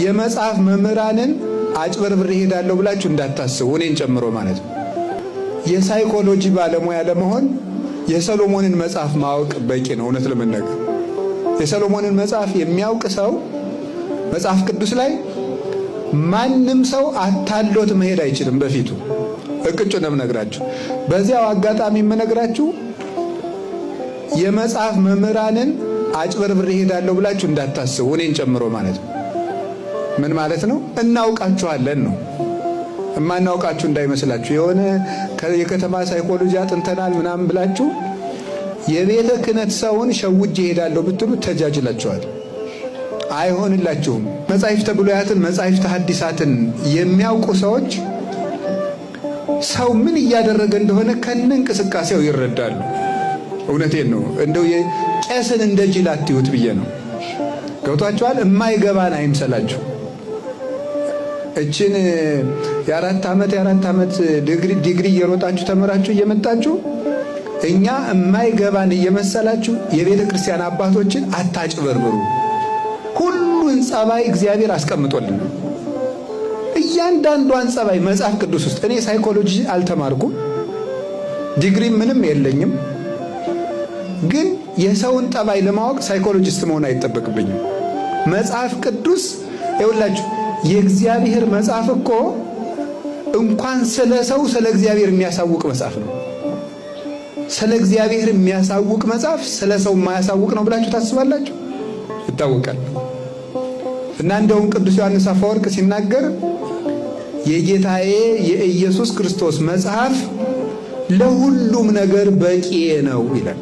የመጽሐፍ መምህራንን አጭበርብሬ እሄዳለሁ ብላችሁ እንዳታስቡ፣ እኔን ጨምሮ ማለት ነው። የሳይኮሎጂ ባለሙያ ለመሆን የሰሎሞንን መጽሐፍ ማወቅ በቂ ነው። እውነት ለመናገር የሰሎሞንን መጽሐፍ የሚያውቅ ሰው መጽሐፍ ቅዱስ ላይ ማንም ሰው አታሎት መሄድ አይችልም። በፊቱ እቅጩ ነው የምነግራችሁ። በዚያው አጋጣሚ የምነግራችሁ የመጽሐፍ መምህራንን አጭበርብሬ እሄዳለሁ ብላችሁ እንዳታስቡ፣ እኔን ጨምሮ ማለት ነው። ምን ማለት ነው? እናውቃችኋለን ነው። እማናውቃችሁ እንዳይመስላችሁ። የሆነ የከተማ ሳይኮሎጂ አጥንተናል ምናምን ብላችሁ የቤተ ክህነት ሰውን ሸውጄ እሄዳለሁ ብትሉ ተጃጅላችኋል። አይሆንላችሁም። መጻሕፍተ ብሉያትን መጻሕፍተ ሐዲሳትን የሚያውቁ ሰዎች ሰው ምን እያደረገ እንደሆነ ከነ እንቅስቃሴው ይረዳሉ። እውነቴን ነው። እንደው ቄስን እንደ ጅል አትዩት ብዬ ነው። ገብቷችኋል? የማይገባን አይምሰላችሁ። እችን የአራት ዓመት ዲግሪ እየሮጣችሁ ተምራችሁ እየመጣችሁ እኛ የማይገባን እየመሰላችሁ የቤተ ክርስቲያን አባቶችን አታጭበርብሩ። ሁሉን ጸባይ እግዚአብሔር አስቀምጦልን እያንዳንዷን ጸባይ መጽሐፍ ቅዱስ ውስጥ። እኔ ሳይኮሎጂ አልተማርኩም፣ ዲግሪ ምንም የለኝም። ግን የሰውን ጠባይ ለማወቅ psychologist መሆን አይጠበቅብኝም። መጽሐፍ ቅዱስ ይኸውላችሁ፣ የእግዚአብሔር መጽሐፍ እኮ እንኳን ስለ ሰው ስለ እግዚአብሔር የሚያሳውቅ መጽሐፍ ነው። ስለ እግዚአብሔር የሚያሳውቅ መጽሐፍ ስለ ሰው የማያሳውቅ ነው ብላችሁ ታስባላችሁ? ይታወቃል። እና እንደውም ቅዱስ ዮሐንስ አፈወርቅ ሲናገር የጌታዬ የኢየሱስ ክርስቶስ መጽሐፍ ለሁሉም ነገር በቂ ነው ይላል።